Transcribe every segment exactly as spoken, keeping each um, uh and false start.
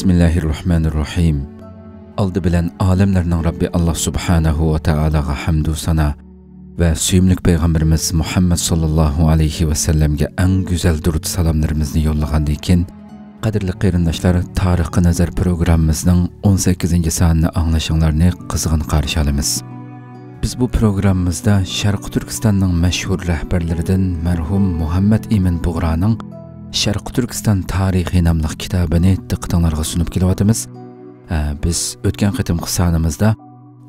بىسمىللاھىررەھمانىررەھىم. ئالدى بىلەن ئالەملەرنىڭ رەببى ئاللا سۇبھانەھۇ ۋە تائالاغا ھەمدۇ سانا ۋە سۆيۈملۈك پەيغەمبىرىمىز مۇھەممەد ساللاللاھۇ ئەلەيھى ۋەسەللەمگە ئەڭ گۈزەل دۇرۇت سالاملىرىمىزنى يوللىغاندىن كېيىن، قەدىرلىك قېرىنداشلار، تارىخقا نەزەر پروگراممىمىزنىڭ ئون سەككىزىنچى سانىنى ئاڭلىشىڭلارنى قىزغىن قارشى ئالىمىز. بىز بۇ پروگراممىمىزدا شەرقىي تۈركىستاننىڭ مەشھۇر رەھبەرلىرىدىن مەرھۇم مۇھەممەد ئىمىن بۇغرانىڭ شەرقىي تۈركىستان تارىخى ناملىق كىتابىنى دىققىتىڭلارغا سۇنۇپ كېلىۋاتىمىز. ھە، بىز ئۆتكەن قېتىمقى سانىمىزدا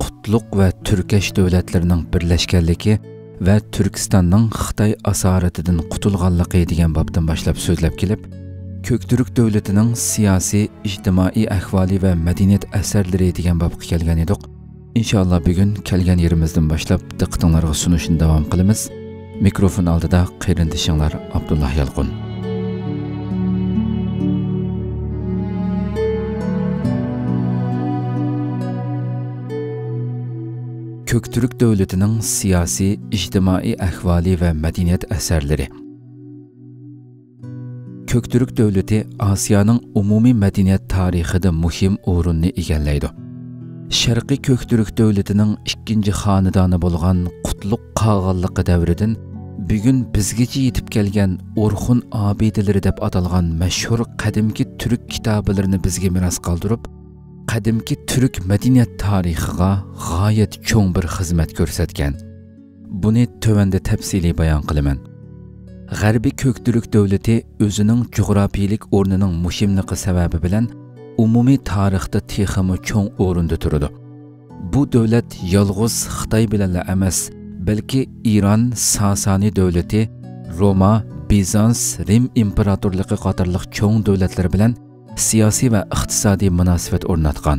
قۇتلۇق ۋە تۈركەش دۆلەتلىرىنىڭ بىرلەشكەنلىكى ۋە تۈركىستاننىڭ خىتاي ئاسارىتىدىن قۇتۇلغانلىقى دېگەن بابتىن باشلاپ سۆزلەپ كېلىپ، كۆكتۈرك دۆلىتىنىڭ سىياسىي، ئىجتىمائىي ئەھۋالى ۋە مەدەنىيەت ئەسەرلىرى دېگەن بابقا كەلگەن ئىدۇق. ئىنشائاللا، بۈگۈن كەلگەن يېرىمىزدىن باشلاپ دىققىتىڭلارغا سۇنۇشنى داۋام قىلىمىز. مىكروفون ئالدىدا قېرىندىشىڭلار ئابدۇللا يالقۇن. كۆكتۈرك دۆلىتىنىڭ سىياسىي، ئىجتىمائىي ئەھۋالى ۋە مەدەنىيەت ئەسەرلىرى. كۆكتۈرك دۆلىتى ئاسىيانىڭ ئومۇمىي مەدەنىيەت تارىخىدا مۇھىم ئورۇننى ئىگىلەيدۇ. شەرقىي كۆكتۈرك دۆلىتىنىڭ ئىككىنچى خانىدانى بولغان قۇتلۇق قاغانلىقى دەۋرىدىن بۈگۈن بىزگىچە يېتىپ كەلگەن ئورخۇن ئابىدىلىرى دەپ ئاتالغان مەشھۇر قەدىمكى تۈرك كىتابىلىرىنى بىزگە مىراس قالدۇرۇپ، قەدىمكى تۈرك مەدەنىيەت تارىخىغا غايەت چوڭ بىر خىزمەت كۆرسەتكەن. بۇنى تۆۋەندە تەپسىلىي بايان قىلىمەن. غەربىي كۆكتۈرك دۆلىتى ئۆزىنىڭ جۇغراپىيىلىك ئورنىنىڭ مۇھىملىقى سەۋەبى بىلەن ئومۇمىي تارىختا تېخىمۇ چوڭ ئورۇندا تۇرىدۇ. بۇ دۆلەت يالغۇز خىتاي بىلەنلا ئەمەس، بەلكى ئىران، ساسانى دۆلىتى، روما، بىزانس، رىم ئىمپېراتورلۇقى قاتارلىق چوڭ دۆلەتلەر بىلەن سىياسىي ۋە ئىقتىسادىي مۇناسىۋەت ئورناتقان.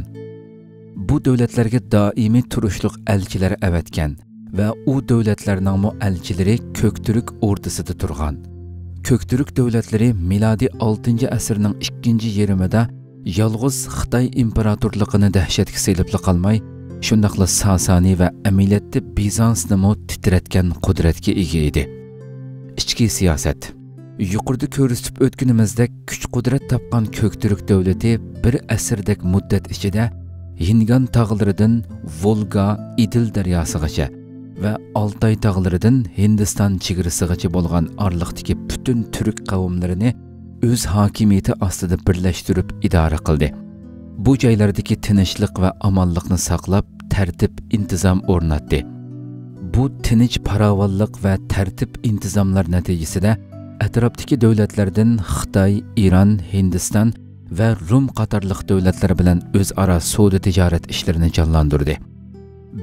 بۇ دۆلەتلەرگە دائىمىي تۇرۇشلۇق ئەلچىلەر ئەۋەتكەن ۋە ئۇ دۆلەتلەرنىڭمۇ ئەلچىلىرى كۆكتۈرك ئوردىسىدا تۇرغان. كۆكتۈرك دۆلەتلىرى مىلادىي ئالتىنچى ئەسىرنىڭ ئىككىنچى يېرىمىدا يالغۇز خىتاي ئىمپېراتورلۇقىنى دەھشەتكە سېلىپلا قالماي، شۇنداقلا ساسانى ۋە ئەمەلىيەتتە بىزانسنىمۇ تىترەتكەن قۇدرەتكە ئىگە ئىدى. ئىچكى سىياسەت. يۇقىرىدا كۆرسىتىپ ئۆتكىنىمىزدەك، كۈچ-قۇدرەت تاپقان كۆكتۈرك دۆلىتى بىر ئەسىردەك مۇددەت ئىچىدە ھىنگان تاغلىرىدىن ۋولگا، ئىدىل دەرياسىغىچە ۋە ئالتاي تاغلىرىدىن ھىندىستان چېگرىسىغىچە بولغان ئارىلىقتىكى پۈتۈن تۈرك قەۋملىرىنى ئۆز ھاكىمىيىتى ئاستىدا بىرلەشتۈرۈپ ئىدارە قىلدى. بۇ جايلاردىكى تىنچلىق ۋە ئامانلىقنى ساقلاپ، تەرتىپ، ئىنتىزام ئورناتتى. بۇ تىنچ، پاراۋانلىق ۋە تەرتىپ، ئىنتىزاملار نەتىجىسىدە ئەتراپتىكى دۆلەتلەردىن خىتاي، ئىران، ھىندىستان ۋە رۇم قاتارلىق دۆلەتلەر بىلەن ئۆزئارا سودا تىجارەت ئىشلىرىنى جانلاندۇردى.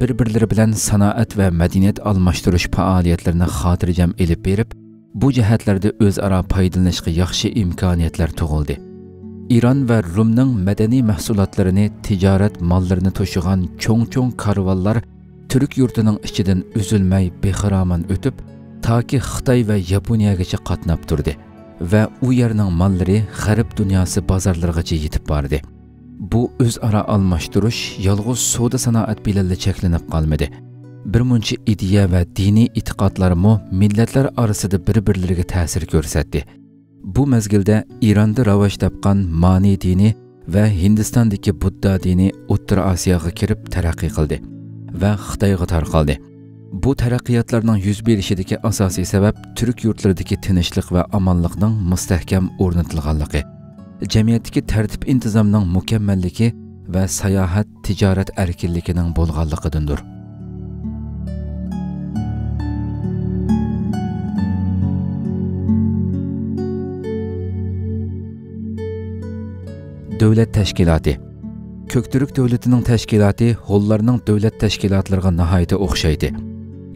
بىر-بىرلىرى بىلەن سانائەت ۋە مەدەنىيەت ئالماشتۇرۇش پائالىيەتلىرىنى خاتىرجەم ئېلىپ بېرىپ، بۇ جەھەتلەردە ئۆزئارا پايدىلىنىشقا ياخشى ئىمكانىيەتلەر تۇغۇلدى. ئىران ۋە رۇمنىڭ مەدەنىي مەھسۇلاتلىرىنى، تىجارەت ماللىرىنى توشۇغان چوڭ-چوڭ كارۋانلار تۈرك يۇرتىنىڭ ئىچىدىن ئۈزۈلمەي بىخىرامان ئۆتۈپ، تاكى خىتاي ۋە ياپونىيەگىچە قاتناپ تۇردى ۋە ئۇ يەرنىڭ ماللىرى غەرب دۇنياسى بازارلىرىغىچە يېتىپ باردى. بۇ ئۆزئارا ئالماشتۇرۇش يالغۇز سودا سانائەت بىلەنلا چەكلىنىپ قالمىدى. بىر مۇنچە ئىدىيە ۋە دىنىي ئېتىقادلارمۇ مىللەتلەر ئارىسىدا بىر-بىرلىرىگە تەسىر كۆرسەتتى. بۇ مەزگىلدە ئىراندا راۋاج تاپقان مانى دىنى ۋە ھىندىستاندىكى بۇددا دىنى ئوتتۇرا ئاسىياغا كىرىپ تەرەققىي قىلدى ۋە خىتايغا تارقالدى. بۇ تەرەققىياتلارنىڭ يۈز بېرىشىدىكى ئاساسىي سەۋەب تۈرك يۇرتلىرىدىكى تىنچلىق ۋە ئامانلىقنىڭ مۇستەھكەم ئورنىتىلغانلىقى، جەمئىيەتتىكى تەرتىپ-ئىنتىزامنىڭ مۇكەممەللىكى ۋە ساياھەت، تىجارەت ئەركىنلىكىنىڭ بولغانلىقىدىندۇر. دۆلەت تەشكىلاتى. كۆكتۈرك دۆلىتىنىڭ تەشكىلاتى ھونلارنىڭ دۆلەت تەشكىلاتلىرىغا ناھايىتى ئوخشايدۇ.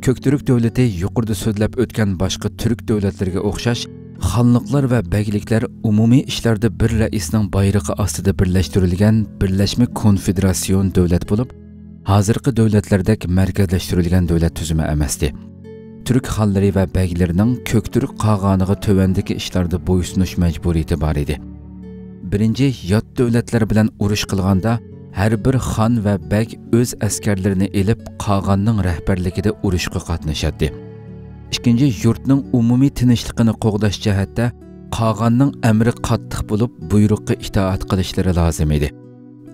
كۆكتۈرك دۆلىتى يۇقىرىدا سۆزلەپ ئۆتكەن باشقا تۈرك دۆلەتلىرىگە ئوخشاش، خانلىقلار ۋە بەگلىكلەر ئومۇمىي ئىشلاردا بىر رەئىسنىڭ بايرىقى ئاستىدا بىرلەشتۈرۈلگەن بىرلەشمە كونفېدېراتسىيون دۆلەت بولۇپ، ھازىرقى دۆلەتلەردەك مەركەزلەشتۈرۈلگەن دۆلەت تۈزۈمى ئەمەستى. تۈرك خانلىرى ۋە بەگلىرىنىڭ كۆكتۈرك قاغانىغا تۆۋەندىكى ئىشلاردا بويسۇنۇش مەجبۇرىيىتى بار ئىدى. بىرىنچى، يات دۆلەتلەر بىلەن ئۇرۇش قىلغاندا، ھەر بىر خان ۋە بەگ ئۆز ئەسكەرلىرىنى ئېلىپ، قاغاننىڭ رەھبەرلىكىدە ئۇرۇشقا قاتنىشاتتى. ئىككىنچى، يۇرتنىڭ ئومۇمىي تىنچلىقىنى قوغداش جەھەتتە قاغاننىڭ ئەمرى قاتتىق بولۇپ، بۇيرۇققا ئىتائەت قىلىشلىرى لازىم ئىدى.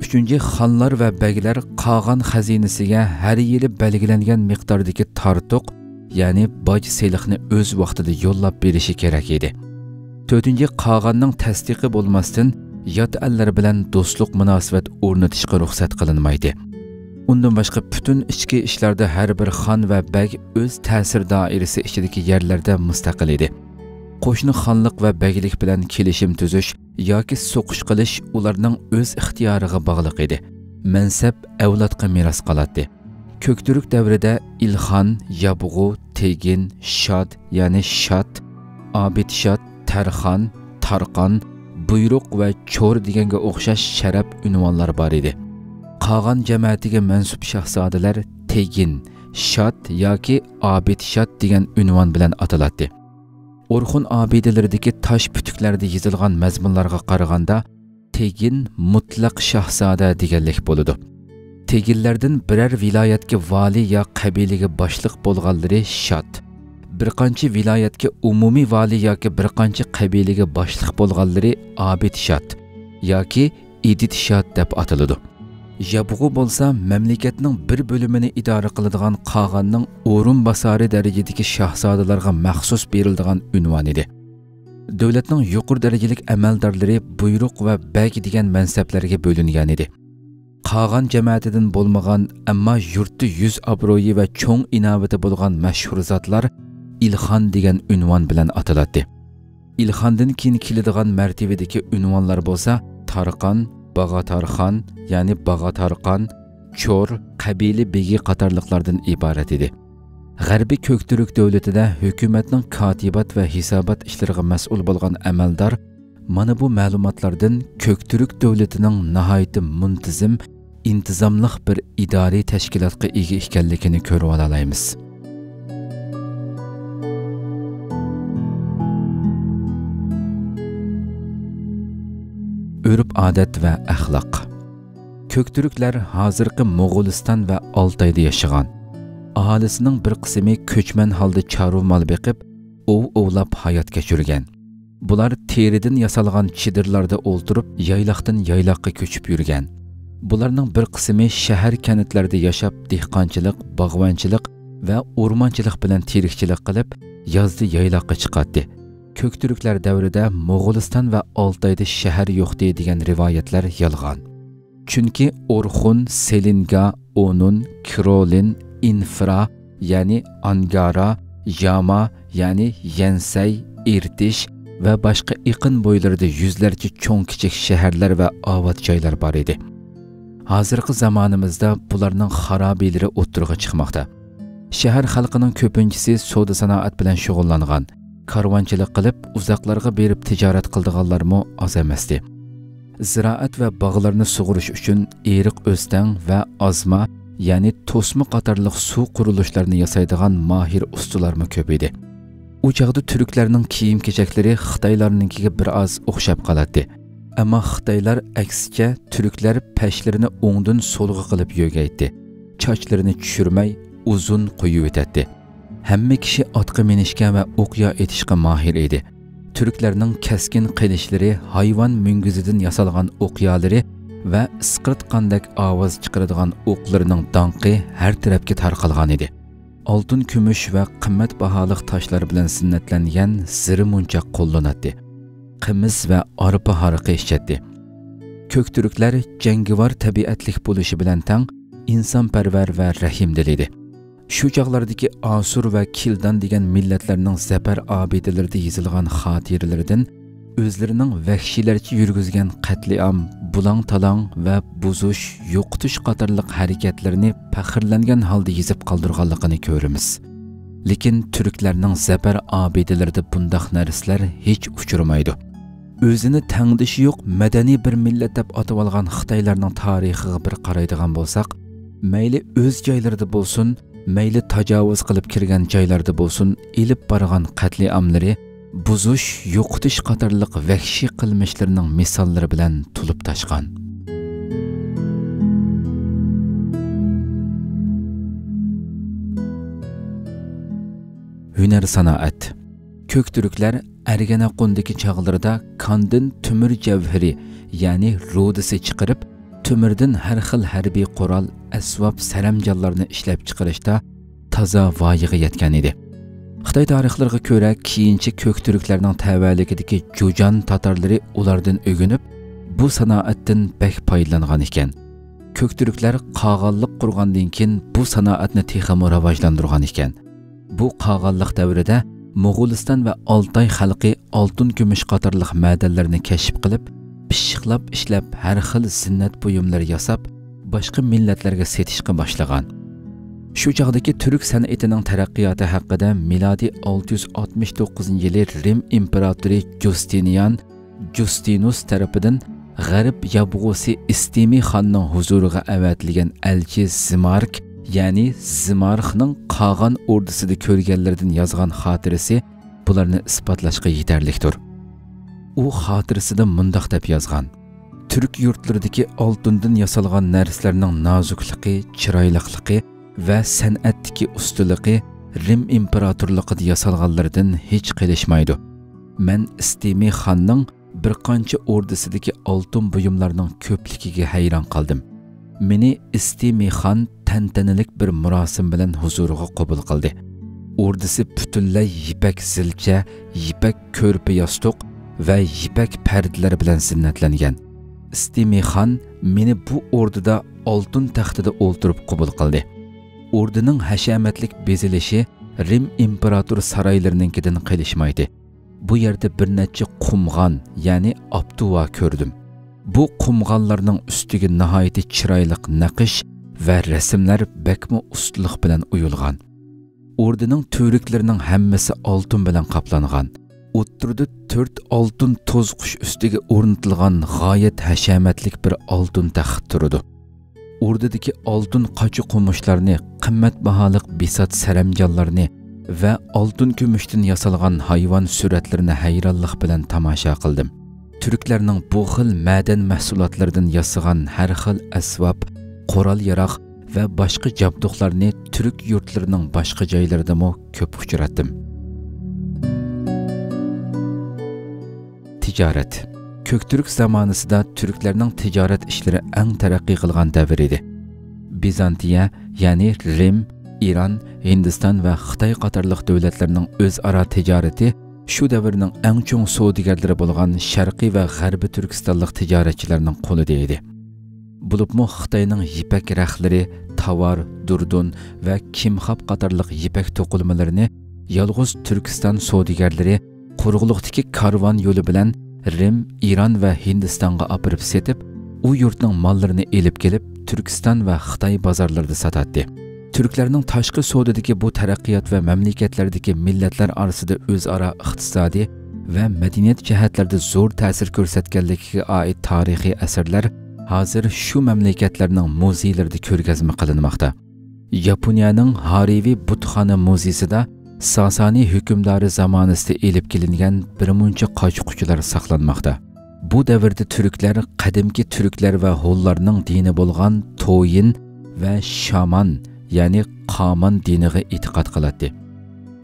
ئۈچىنچى، خانلار ۋە بەگلەر قاغان خەزىنىسىگە ھەر يىلى بەلگىلەنگەن مىقداردىكى تارتۇق، يەنى باج سېلىقنى ئۆز ۋاقتىدا يوللاپ بېرىشى كېرەك ئىدى. تۆتىنچى، قاغاننىڭ تەستىقى بولماستىن، يات ئەللەر بىلەن دوستلۇق مۇناسىۋەت ئورنىتىشقا رۇخسەت قىلىنمايدۇ. ئۇندىن باشقا، پۈتۈن ئىچكى ئىشلاردا ھەر بىر خان ۋە بەگ ئۆز تەسىر دائىرىسى ئىچىدىكى يەرلەردە مۇستەقىل ئىدى. قوشنا خانلىق ۋە بەگلىك بىلەن كېلىشىم تۈزۈش ياكى سوقۇش قىلىش ئۇلارنىڭ ئۆز ئىختىيارىغا باغلىق ئىدى. مەنسەپ ئەۋلادقا مىراس قالاتتى. كۆكتۈرك دەۋرىدە ئىلخان، يابغۇ، تېگىن، شاد، يەنى شات، ئابىدشات، تەرخان، تارقان، بۇيرۇق ۋە چور دېگەنگە ئوخشاش شەرەپ ئۇنۋانلار بار ئىدى. قاغان جەمەتىگە مەنسۇپ شاھزادىلەر تېگىن، شات ياكى ئابىدشات دېگەن ئۇنۋان بىلەن ئاتىلاتتى. ئورخۇن ئابىدىلىرىدىكى تاش پۈتۈكلەردە يېزىلغان مەزمۇنلارغا قارىغاندا، تېگىن مۇتلەق شاھزادە دېگەنلىك بولىدۇ. تېگىنلەردىن بىرەر ۋىلايەتكە ۋالىي يا قەبىلىگە باشلىق بولغانلىرى شات، بىر قانچە ۋىلايەتكە ئومۇمىي ۋالىي ياكى بىر قانچە قەبىلىگە باشلىق بولغانلىرى ئابىد شات ياكى ئىدىت شات دەپ ئاتىلىدۇ. يابغۇ بولسا مەملىكەتنىڭ بىر بۆلۈمىنى ئىدارە قىلىدىغان قاغاننىڭ ئورۇنباسارى دەرىجىدىكى شاھزادىلارغا مەخسۇس بېرىلىدىغان ئۇنۋان ئىدى. دۆلەتنىڭ يۇقىرى دەرىجىلىك ئەمەلدارلىرى بۇيرۇق ۋە بەگ دېگەن مەنسەپلەرگە بۆلۈنگەن ئىدى. قاغان جەمەتىدىن بولمىغان، ئەمما يۇرتتا يۈز ئابرۇيى ۋە چوڭ ئىناۋىتى بولغان مەشھۇر زاتلار ئىلخان دېگەن ئۇنۋان بىلەن ئاتىلاتتى. ئىلخاندىن كېيىن كېلىدىغان مەرتىۋىدىكى ئۇنۋانلار بولسا تارقان، باغاتارخان، يەنى باغاتارقان، چور، قەبىلە بېگى قاتارلىقلاردىن ئىبارەت ئىدى. غەربىي كۆكتۈرك دۆلىتىدە ھۆكۈمەتنىڭ كاتىبات ۋە ھېسابات ئىشلىرىغا مەسئۇل بولغان ئەمەلدار مانا بۇ مەلۇماتلاردىن كۆكتۈرك دۆلىتىنىڭ ناھايىتى مۇنتىزىم، ئىنتىزاملىق بىر ئىدارىي تەشكىلاتقا ئىگە ئىكەنلىكىنى كۆرۈۋالالايمىز. ئۆرپ-ئادەت ۋە ئەخلاق. كۆكتۈركلەر ھازىرقى موغۇلىستان ۋە ئالتايدا ياشىغان. ئاھالىسىنىڭ بىر قىسمى كۆچمەن ھالدا چارۋا مال بېقىپ، ئوۋ ئوۋلاپ ھايات كەچۈرگەن. بۇلار تېرىدىن ياسالغان چېدىرلاردا ئولتۇرۇپ، يايلاقتىن يايلاققا كۆچۈپ يۈرگەن. بۇلارنىڭ بىر قىسمى شەھەر كەنتلەردە ياشاپ، دېھقانچىلىق، باغۋەنچىلىق ۋە ئورمانچىلىق بىلەن تىرىكچىلىك قىلىپ، يازدا يايلاققا چىقاتتى. كۆكتۈركلەر دەۋرىدە موغۇلىستان ۋە ئالتايدا شەھەر يوقتى دېگەن رىۋايەتلەر يالغان. چۈنكى ئورخۇن، سېلىنگا، ئونۇن، كرولىن، ئىنفرا، يەنى ئانگارا، ياما، يەنى يەنسەي، ئىرتىش ۋە باشقا ئېقىن بويلىرىدا يۈزلەرچە چوڭ-كىچىك شەھەرلەر ۋە ئاۋات جايلار بار ئىدى. ھازىرقى زامانىمىزدا بۇلارنىڭ خارابىلىرى ئوتتۇرىغا چىقماقتا. شەھەر خەلقىنىڭ كۆپىنچىسى سودا-سانائەت بىلەن شۇغۇللانغان. كارۋانچىلىق قىلىپ، ئۇزاقلارغا بېرىپ تىجارەت قىلىدىغانلارمۇ ئاز ئەمەستى. زىرائەت ۋە باغلارنى سۇغۇرۇش ئۈچۈن ئېرىق ئۆستەڭ ۋە ئازما، يەنى توسما قاتارلىق سۇ قۇرۇلۇشلارنى ياسايدىغان ماھىر ئۇستىلارمۇ كۆپ ئىدى. ئۇ چاغدا تۈركلەرنىڭ كىيىم-كېچەكلىرى خىتايلارنىڭكىگە بىر ئاز ئوخشاپ قالاتتى. ئەمما خىتايلار ئەكسىچە، تۈركلەر پەشلىرىنى ئوڭدىن سولغا قىلىپ يۆگەيتتى. چاچلىرىنى چۈشۈرمەي، ئۇزۇن قويۇۋېتەتتى. ھەممە كىشى ئاتقا مىنىشكە ۋە ئوقيا ئېتىشقا ماھىر ئىدى. تۈركلەرنىڭ كەسكىن قىلىچلىرى، ھايۋان مۈڭگۈزىدىن ياسالغان ئوقيالىرى ۋە ئىسقىرتقاندەك ئاۋاز چىقىرىدىغان ئوقلىرىنىڭ داڭقى ھەر تەرەپكە تارقالغانىدى. ئالتۇن، كۈمۈش ۋە قىممەت باھالىق تاشلار بىلەن زىننەتلەنگەن زىرى مونچاق قوللىناتتى. قىمىز ۋە ئارپا ھارىقى ئىچەتتى. كۆكتۈركلەر جەڭگىۋار تەبىئەتلىك بولۇشى بىلەن تەڭ ئىنسانپەرۋەر ۋە رەھىمدىل ئىدى. شۇ چاغلاردىكى ئاسۇر ۋە كىلدان دېگەن مىللەتلەرنىڭ زەپەر ئابىدىلىرىدە يېزىلغان خاتىرىلىرىدىن ئۆزلىرىنىڭ ۋەھشىيلەرچە يۈرگۈزگەن قەتلىئام، بۇلاڭ-تالاڭ ۋە بۇزۇش، يوقىتىش قاتارلىق ھەرىكەتلىرىنى پەخىرلەنگەن ھالدا يېزىپ قالدۇرغانلىقىنى كۆرىمىز. لېكىن تۈركلەرنىڭ زەپەر ئابىدىلىرىدە بۇنداق نەرسىلەر ھېچ ئۇچرىمايدۇ. ئۆزىنى تەڭدىشى يوق مەدەنىي بىر مىللەت دەپ ئاتىۋالغان خىتايلارنىڭ تارىخىغا بىر قارايدىغان بولساق، مەيلى ئۆز جايلىرىدا بولسۇن، مەيلى تاجاۋۇز قىلىپ كىرگەن جايلاردا بولسۇن، ئېلىپ بارغان قەتلىئاملىرى، بۇزۇش، يوقىتىش قاتارلىق ۋەھشىي قىلمىشلىرىنىڭ مىساللىرى بىلەن تولۇپ تاشقان. ھۈنەر سانائەت. كۆكتۈركلەر ئەرگەنەقوندىكى چاغلىرىدا كاندىن تۆمۈر جەۋھىرى، يەنى رۇدىسى چىقىرىپ، تۆمۈردىن ھەر خىل ھەربىي قورال، ئەسۋاب، سەرەمجانلارنى ئىشلەپچىقىرىشتا تازا ۋايىغا يەتكەن ئىدى. خىتاي تارىخلىرىغا كۆرە، كېيىنچە كۆكتۈركلەرنىڭ تەۋەلىكىدىكى جۇجان تاتارلىرى ئۇلاردىن ئۆگىنىپ، بۇ سانائەتتىن بەك پايدىلانغان ئىكەن. كۆكتۈركلەر قاغانلىق قۇرغاندىن كېيىن، بۇ سانائەتنى تېخىمۇ راۋاجلاندۇرغان ئىكەن. بۇ قاغانلىق دەۋرىدە موغۇلىستان ۋە ئالتاي خەلقى ئالتۇن، كۈمۈش قاتارلىق مەدەنلەرنى كەشىپ قىلىپ، پىششىقلاپ ئىشلەپ، ھەر خىل زىننەت بۇيۇملىرى ياساپ، باشقا مىللەتلەرگە سېتىشقا باشلىغان. شۇ چاغدىكى تۈرك سەنئىتىنىڭ تەرەققىياتى ھەققىدە مىلادىي ئالتە يۈز ئاتمىش توققۇزىنچى يىلى رىم ئىمپېراتورى جۇستىنىيان جۇستىنۇس تەرىپىدىن غەرب يابغۇسى ئىستىمى خاننىڭ ھۇزۇرىغا ئەۋەتىلگەن ئەلچى زىمارك، يەنى زىمارخنىڭ قاغان ئوردىسىدا كۆرگەنلىرىدىن يازغان خاتىرىسى بۇلارنى ئىسپاتلاشقا يېتەرلىكتۇر. ئۇ خاتىرىسىدە مۇنداق دەپ يازغان: «تۈرك يۇرتلىرىدىكى ئالتۇندىن ياسالغان نەرسىلەرنىڭ نازۇكلۇقى، چىرايلىقلىقى ۋە سەنئەتتىكى ئۇستىلىقى رىم ئىمپېراتورلۇقىدا ياسالغانلىرىدىن ھېچ قېلىشمايدۇ. مەن ئىستىمى خاننىڭ بىر قانچە ئوردىسىدىكى ئالتۇن بۇيۇملارنىڭ كۆپلۈكىگە ھەيران قالدىم.» مېنى ئىستىمى خان تەنتەنىلىك بىر مۇراسىم بىلەن ھۇزۇرىغا قوبۇل قىلدى. ئوردىسى پۈتۈنلەي يىپەك زىلچە، يىپەك كۆرپە ياستۇق ۋە يىپەك پەردىلەر بىلەن زىننەتلەنگەن. ئىستىمى خان مېنى بۇ ئوردىدا ئالتۇن تەختىدە ئولتۇرۇپ قوبۇل قىلدى. ئوردىنىڭ ھەشەمەتلىك بېزىلىشى رىم ئىمپېراتور سارايلىرىنىڭكىدىن قېلىشمايتتى. بۇ يەردە بىر نەچچە قۇمغان، يەنى ئاپتۇۋا كۆردۈم. بۇ قۇمغانلارنىڭ ئۈستىگە ناھايىتى چىرايلىق نەقىش ۋە رەسىملەر بەكمۇ ئۇستىلىق بىلەن ئويۇلغان. ئوردىنىڭ تۈۋرۈكلىرىنىڭ ھەممىسى ئالتۇن بىلەن قاپلانغان. ئوتتۇرىدا تۆت ئالتۇن توزقۇش ئۈستىگە ئورنىتىلغان غايەت ھەشەمەتلىك بىر ئالتۇن تەخت تۇرىدۇ. ئوردىدىكى ئالتۇن قاچا-قومۇچلارنى، قىممەت باھالىق بىسات-سەرەمجانلارنى ۋە ئالتۇن-كۈمۈشتىن ياسالغان ھايۋان سۈرەتلىرىنى ھەيرانلىق بىلەن تاماشا قىلدىم. تۈركلەرنىڭ بۇ خىل مەدەن مەھسۇلاتلىرىدىن ياسىغان ھەر خىل ئەسۋاب، قورال-ياراغ ۋە باشقا جابدۇقلارنى تۈرك يۇرتلىرىنىڭ باشقا جايلىرىدىمۇ كۆپ ئۇچراتتىم. تىجارەت. كۆكتۈرك زامانىسىدا تۈركلەرنىڭ تىجارەت ئىشلىرى ئەڭ تەرەققىي قىلغان دەۋر ئىدى. بىزانتىيە، يەنى رىم، ئىران، ھىندىستان ۋە خىتاي قاتارلىق دۆلەتلەرنىڭ ئۆزئارا تىجارىتى شۇ دەۋرنىڭ ئەڭ چوڭ سودىگەرلىرى بولغان شەرقىي ۋە غەربىي تۈركىستانلىق تىجارەتچىلەرنىڭ قولىدا ئىدى. بولۇپمۇ خىتاينىڭ يىپەك رەختلىرى، تاۋار، دۇردۇن ۋە كىمخاب قاتارلىق يىپەك توقۇلمىلىرىنى يالغۇز تۈركىستان سودىگەرلىرى قۇرۇقلۇقتىكى كارۋان يولى بىلەن رىم، ئىران ۋە ھىندىستانغا ئاپىرىپ سېتىپ، ئۇ يۇرتنىڭ ماللىرىنى ئېلىپ كېلىپ، تۈركىستان ۋە خىتاي بازارلىرىدا ساتاتتى. تۈركلەرنىڭ تاشقى سودىدىكى بۇ تەرەققىيات ۋە مەملىكەتلەردىكى مىللەتلەر ئارىسىدا ئۆزئارا ئىقتىسادىي ۋە مەدەنىيەت جەھەتلەردە زور تەسىر كۆرسەتكەنلىكىگە ئائىت تارىخىي ئەسەرلەر ھازىر شۇ مەملىكەتلەرنىڭ مۇزېيلىرىدا كۆرگەزمە قىلىنماقتا. ياپونىيەنىڭ ھارىۋى بۇتخانا مۇزېيسىدا ساسانىي ھۆكۈمدارى زامانىسىدا ئېلىپ كېلىنگەن بىرمۇنچە قاچا-قۇچىلار ساقلانماقتا. بۇ دەۋردە تۈركلەر قەدىمكى تۈركلەر ۋە ھونلارنىڭ دىنى بولغان تويىن ۋە شامان، يەنى قامان دىنىغا ئېتىقاد قىلاتتى.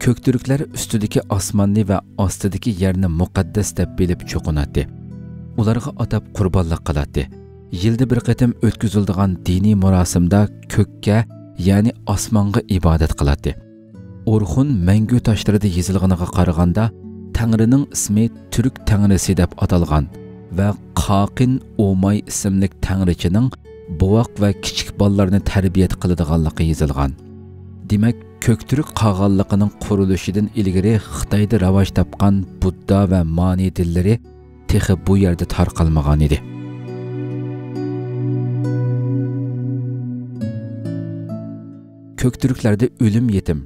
كۆكتۈركلەر ئۈستىدىكى ئاسماننى ۋە ئاستىدىكى يەرنى مۇقەددەس دەپ بىلىپ چوقۇناتتى. ئۇلارغا ئاتاپ قۇربانلىق قىلاتتى. يىلدا بىر قېتىم ئۆتكۈزۈلىدىغان دىنىي مۇراسىمدا كۆككە، يەنى ئاسمانغا ئىبادەت قىلاتتى. ئورخۇن مەڭگۈ تاشلىرىدا يېزىلغىنىغا قارىغاندا، تەڭرىنىڭ ئىسمى تۈرك تەڭرىسى دەپ ئاتالغان ۋە قاقىن ئوماي ئىسىملىك تەڭرىچىنىڭ بوۋاق ۋە كىچىك بالىلارنى تەربىيەت قىلىدىغانلىقى يېزىلغان. دېمەك، كۆكتۈرك قاغانلىقىنىڭ قۇرۇلۇشىدىن ئىلگىرى خىتايدا راۋاج تاپقان بۇددا ۋە مانى دىنلىرى تېخى بۇ يەردە تارقالمىغان ئىدى. كۆكتۈركلەردە ئۆلۈم يېتىم.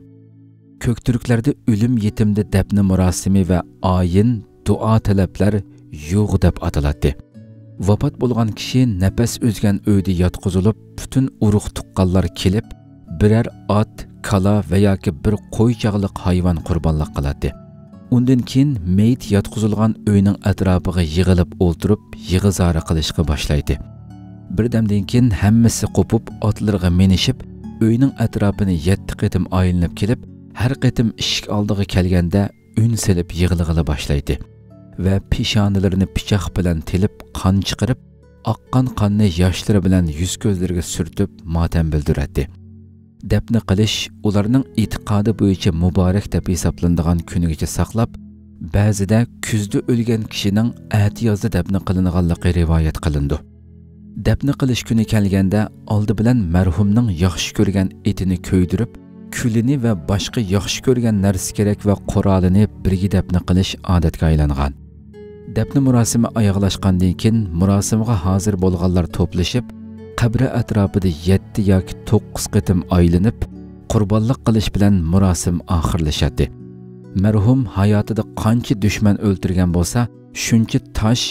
كۆكتۈركلەردە ئۆلۈم يېتىمدە دەپنە مۇراسىمى ۋە ئايىن، دۇئا تەلەپلەر يۇغ دەپ ئاتىلاتتى. ۋاپات بولغان كىشى نەپەس ئۈزگەن ئۆيدە ياتقۇزۇلۇپ، پۈتۈن ئۇرۇق-تۇغقانلار كېلىپ، بىرەر ئات، كالا ۋە ياكى بىر قوي چاغلىق ھايۋان قۇربانلىق قىلاتتى. ئۇندىن كېيىن مېيىت ياتقۇزۇلغان ئۆينىڭ ئەتراپىغا يىغىلىپ ئولتۇرۇپ، يىغا-زارا قىلىشقا باشلايتتى. بىردەمدىن كېيىن ھەممىسى قوپۇپ، ئاتلىرىغا مىنىشىپ، ئۆينىڭ ئەتراپىنى يەتتە قېتىم ئايلىنىپ كېلىپ، ھەر قېتىم ئىشىك ئالدىغا كەلگەندە، ئۈن سېلىپ يىغلىغىلى باشلايتتى ۋە پېشانىلىرىنى پىچاق بىلەن تىلىپ، قان چىقىرىپ، ئاققان قاننى ياشلىرى بىلەن يۈز-كۆزلىرىگە سۈرتۈپ، ماتەم بىلدۈرەتتى. دەپنە قىلىش ئۇلارنىڭ ئېتىقادى بويىچە مۇبارەك دەپ ھېسابلىنىدىغان كۈنىگىچە ساقلاپ، بەزىدە كۈزدە ئۆلگەن كىشىنىڭ ئەتىيازدا دەپنە قىلىنغانلىقى رىۋايەت قىلىنىدۇ. دەپنە قىلىش كۈنى كەلگەندە، ئالدى بىلەن مەرھۇمنىڭ ياخشى كۆرگەن ئېتىنى كۆيدۈرۈپ، كۈلىنى ۋە باشقا ياخشى كۆرگەن نەرسە-كېرەك ۋە قورالىنى بىرگە دەپنە قىلىش ئادەتكە ئايلانغان. دەپنە مۇراسىمى ئاياغلاشقاندىن كېيىن، مۇراسىمغا ھازىر بولغانلار توپلىشىپ، قەبرە ئەتراپىدا يەتتە ياكى توققۇز قېتىم ئايلىنىپ، قۇربانلىق قىلىش بىلەن مۇراسىم ئاخىرلىشاتتى. مەرھۇم ھاياتىدا قانچە دۈشمەن ئۆلتۈرگەن بولسا، شۇنچە تاش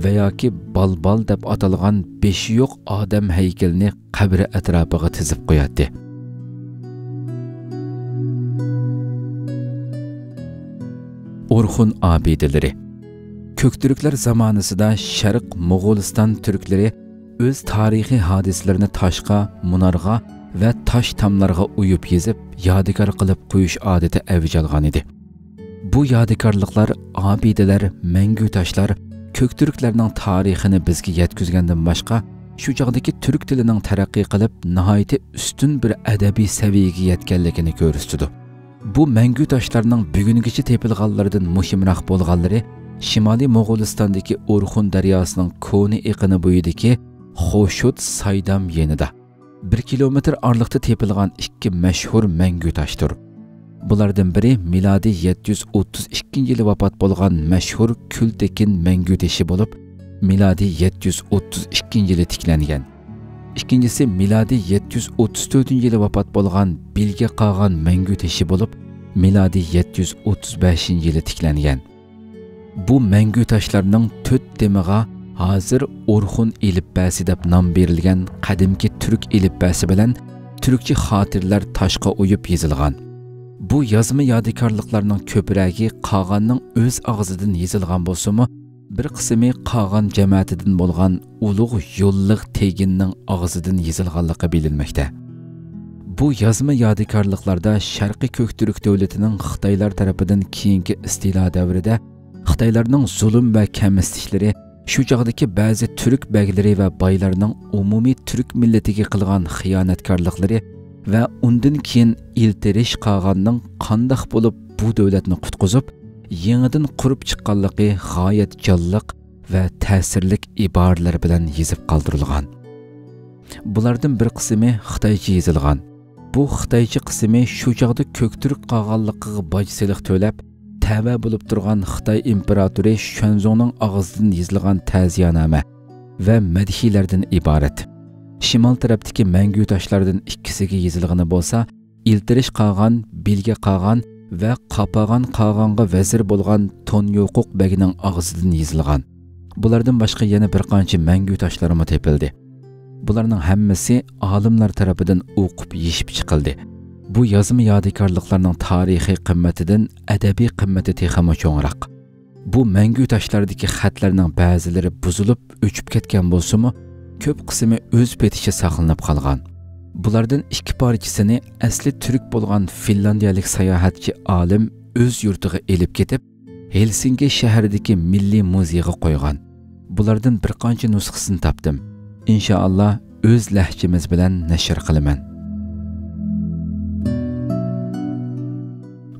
ۋە ياكى بالبال دەپ ئاتالغان بېشى يوق ئادەم ھەيكىلىنى قەبرە ئەتراپىغا تىزىپ قوياتتى. ئورخۇن ئابىدىلىرى. كۆكتۈركلەر زامانىسىدا شەرق موغۇلىستان تۈركلىرى ئۆز تارىخىي ھادىسىلىرىنى تاشقا، مۇنارغا ۋە تاش تاملارغا ئويۇپ يېزىپ، يادىكار قىلىپ قويۇش ئادىتى ئەۋج ئالغان ئىدى. بۇ يادىكارلىقلار، ئابىدىلەر، مەڭگۈ تاشلار كۆكتۈركلەرنىڭ تارىخىنى بىزگە يەتكۈزگەندىن باشقا، شۇ چاغدىكى تۈرك تىلىنىڭ تەرەققىي قىلىپ، ناھايىتى ئۈستۈن بىر ئەدەبىي سەۋىيەگە يەتكەنلىكىنى كۆرسىتىدۇ. بۇ مەڭگۈ تاشلارنىڭ بۈگۈنگىچە تېپىلغانلىرىدىن مۇھىمراق بولغانلىرى شىمالىي موغۇلىستاندىكى ئورخۇن دەرياسىنىڭ كونا ئېقىنى بويىدىكى خوشۇت سايدام يېنىدا، بىر كىلومېتىر ئارىلىقتا تېپىلغان ئىككى مەشھۇر مەڭگۈ تاشتۇر. بۇلاردىن بىرى مىلادىي يەتتە يۈز ئوتتۇز ئىككىنچى يىلى ۋاپات بولغان مەشھۇر كۈلتېكىن مەڭگۈ تېشى بولۇپ، مىلادىي يەتتە يۈز ئوتتۇز ئىككىنچى يىلى تىكلەنگەن. ئىككىنچىسى مىلادىي يەتتە يۈز ئوتتۇز تۆتىنچى يىلى ۋاپات بولغان بىلگە قاغان مەڭگۈ تېشى بولۇپ، مىلادىي يەتتە يۈز ئوتتۇز بەشىنچى يىلى تىكلەنگەن. بۇ مەڭگۈ تاشلارنىڭ تۆت تېمىغا ھازىر ئورخۇن ئېلىپبەسى دەپ نام بېرىلگەن قەدىمكى تۈرك ئېلىپبەسى بىلەن تۈركچە خاتىرىلەر تاشقا ئويۇپ يېزىلغان. بۇ يازما يادىكارلىقلارنىڭ كۆپرەكى قاغاننىڭ ئۆز ئاغزىدىن يېزىلغان بولسىمۇ، بىر قىسمى قاغان جەمەتىدىن بولغان ئۇلۇغ يوللىق تېگىننىڭ ئاغزىدىن يېزىلغانلىقى بىلىنمەكتە. بۇ يازما يادىكارلىقلاردا شەرقىي كۆكتۈرك دۆلىتىنىڭ خىتايلار تەرىپىدىن كېيىنكى ئىستىلا دەۋرىدە خىتايلارنىڭ زۇلۇم ۋە كەمسىتىشلىرى، شۇ چاغدىكى بەزى تۈرك بەگلىرى ۋە بايلارنىڭ ئومۇمىي تۈرك مىللىتىگە قىلغان خىيانەتكارلىقلىرى ۋە ئۇندىن كېيىن ئىلتىرىش قاغاننىڭ قانداق بولۇپ بۇ دۆلەتنى قۇتقۇزۇپ، يېڭىدىن قۇرۇپ چىققانلىقى غايەت جانلىق ۋە تەسىرلىك ئىبارىلەر بىلەن يېزىپ قالدۇرۇلغان. بۇلاردىن بىر قىسمى خىتايچە يېزىلغان. بۇ خىتايچە قىسمى شۇ چاغدا كۆكتۈرك قاغانلىقىغا باج سېلىق تۆلەپ، تەۋە بولۇپ تۇرغان خىتاي ئىمپېراتورى شۈەنزۇڭنىڭ ئاغزىدىن يېزىلغان تەزىيەنامە ۋە مەدھىيەلەردىن ئىبارەت. شىمال تەرەپتىكى مەڭگۈ تاشلاردىن ئىككىسىگە يېزىلغىنى بولسا، ئىلتىرىش قاغان، بىلگە قاغان ۋە قاپاغان قاغانغا ۋەزىر بولغان تونيوقۇق بەگنىڭ ئاغزىدىن يېزىلغان. بۇلاردىن باشقا يەنە بىر قانچە مەڭگۈ تاشلارمۇ تېپىلدى. بۇلارنىڭ ھەممىسى ئالىملار تەرىپىدىن ئوقۇپ يېشىپ چىقىلدى. بۇ يازما يادىكارلىقلارنىڭ تارىخىي قىممىتىدىن ئەدەبىي قىممىتى تېخىمۇ چوڭراق. بۇ مەڭگۈ تاشلاردىكى خەتلەرنىڭ بەزىلىرى بۇزۇلۇپ، ئۆچۈپ كەتكەن بولسىمۇ، كۆپ قىسمى ئۆز پېتىچە ساقلىنىپ قالغان. بۇلاردىن ئىككى پارچىسىنى ئەسلى تۈرك بولغان فىنلاندىيەلىك ساياھەتچى ئالىم ئۆز يۇرتىغا ئېلىپ كېتىپ، ھېلسىنكى شەھىرىدىكى مىللىي مۇزېيغا قويغان. بۇلاردىن بىر قانچە نۇسخىسىنى تاپتىم. ئىنشائاللا، ئۆز لەھجىمىز بىلەن نەشر قىلىمەن.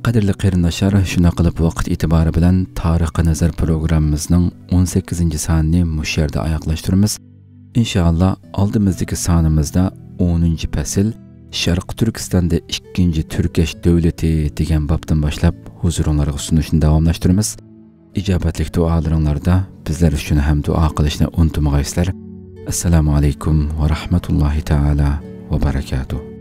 قەدىرلىك قېرىنداشلار، شۇنداق قىلىپ ۋاقىت ئېتىبارى بىلەن تارىخقا نەزەر پروگراممىمىزنىڭ ئون سەككىزىنچى سانىنى مۇشۇ يەردە ئاياغلاشتۇرىمىز. ئىنشائاللا، ئالدىمىزدىكى سانىمىزدا ئونىنچى پەسىل، شەرقىي تۈركىستاندا ئىككىنچى تۈركەش دۆلىتى دېگەن بابتىن باشلاپ ھۇزۇرۇڭلارغا سۇنۇشنى داۋاملاشتۇرىمىز. ئىجابەتلىك دۇئالىرىڭلاردا بىزلەر ئۈچۈن ھەم دۇئا قىلىشنى ئۇنتۇمىغايسىلەر. ئەسسالامۇ ئەلەيكۇم ۋە رەھمەتۇللاھى تائالا ۋە بەرەكاتۇھ.